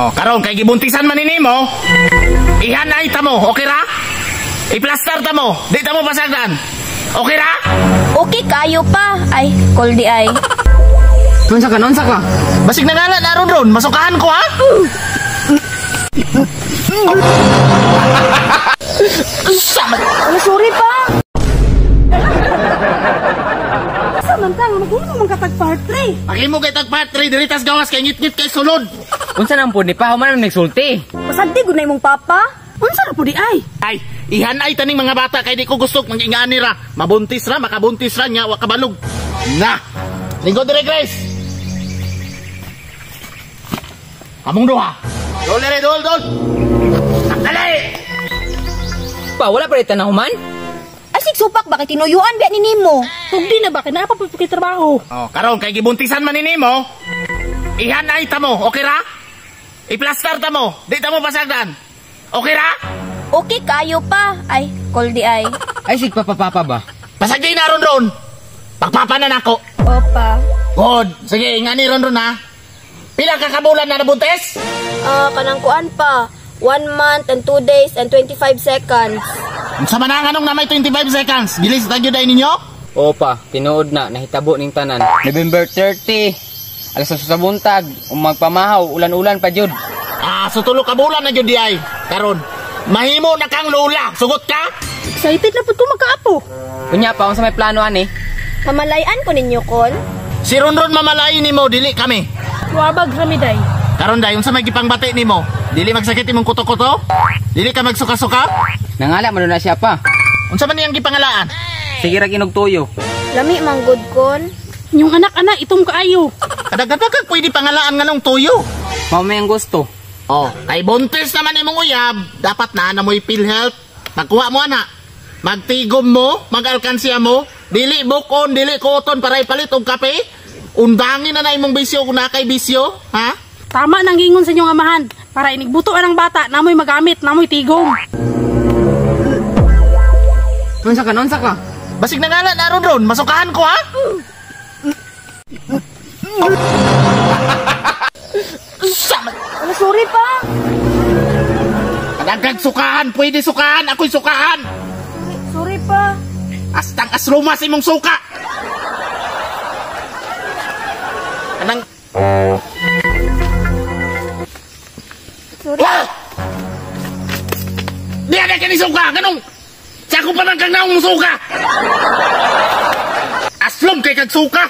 Oh, karon kay gibuntisan man ni nimo. Ihanay ta mo, okay ra? I-plaster ta mo, di ta mo pasagdan. Okay ra? Okay kayo pa. Ay, call di ay. Unsa ka, unsa ka? Basig na ngala na ron ron, masukahan ko ha. Sama. Ano, sorry pa. Samantang magulo man katag part 3. Paghimo kay tag part 3 diri tas gawas kay ngit-ngit kay sulod. Unsa nang pud ni pa human man nagsulti. Pasagdi gud na imong papa. Unsa ra pud di ay? Ay, ihanay taning mga bata kay di ko gusto mag-ingani ra. Mabuntis ra, makabuntis ra nya wa kabalog. Na. Lingkod dire, Grace. Among duha. Dol dire, dol, dol. Dali. Pa wala pa rin human. Asig supak ba kay tinuyuan biya ni nimo? Tugdi na ba kay naa pa pud kay trabaho. Oh, karon kay gibuntisan man ni nimo. Ihanay ta mo, okay ra? I-plaster ta mo, di ta mo pasagdan. Okay ra? Okay kayo pa. Ay, call di ay. Ay sig papa papa ba? Pasagdi na ron ron. Pagpapa na nako. Opa. Good. Sige, ingani ron ron ha. Pila ka kabulan na nabuntis? Ah, kanang kuan pa. 1 month and 2 days and 25 seconds. Unsa man ang anong namay 25 seconds? Gilis ta gyud ay ninyo? Opa, tinuod na nahitabo ning tanan. November 30. Alas 8 sa buntag, magpamahaw, ulan-ulan pa jud. Ah, so tulo ka bulan na gyud di ay. Karon, mahimo na kang lola. Sugot ka? Excited na pud ko magkaapo. Unya pa unsa may plano ani? Mamalayan ko ninyo kon. Si Ronron mamalay nimo, dili kami. Wabag rami day. Karon day, unsa may gipangbati nimo? Dili magsakit imong kuto-kuto? Dili ka magsuka-suka? Nangala man na siya pa. Unsa man niyang gipangalaan? Sige ra ginog tuyo. Lami man gud kon. Inyong anak ana itom kaayo. Kadagdag pwede pangalaan nganong tuyo. Mao may ang gusto. Oh, kay buntis naman imong uyab, dapat na na mo'y PhilHealth. Magkuha mo ana. Magtigom mo, magalkansiya mo, dili bukon, dili kuton para ipalit og kape. Undangin na na imong bisyo kung naa kay bisyo, ha? Tama nang gingon sa inyong amahan. Para inigbuto ang bata, namoy magamit, namoy tigom. Unsa ka, unsa ka? Basig na ngala na ron ron, masukahan ko ha. Sama. Ano, sorry pa. Kadagdag sukahan, pwede sukahan, ako'y sukahan. Sorry pa. Astang aslumas imong suka. Anang Sorry. Wah! Di ada kini suka, ganong. Sa ako pa man kang naong suka. Aslom kay kag suka.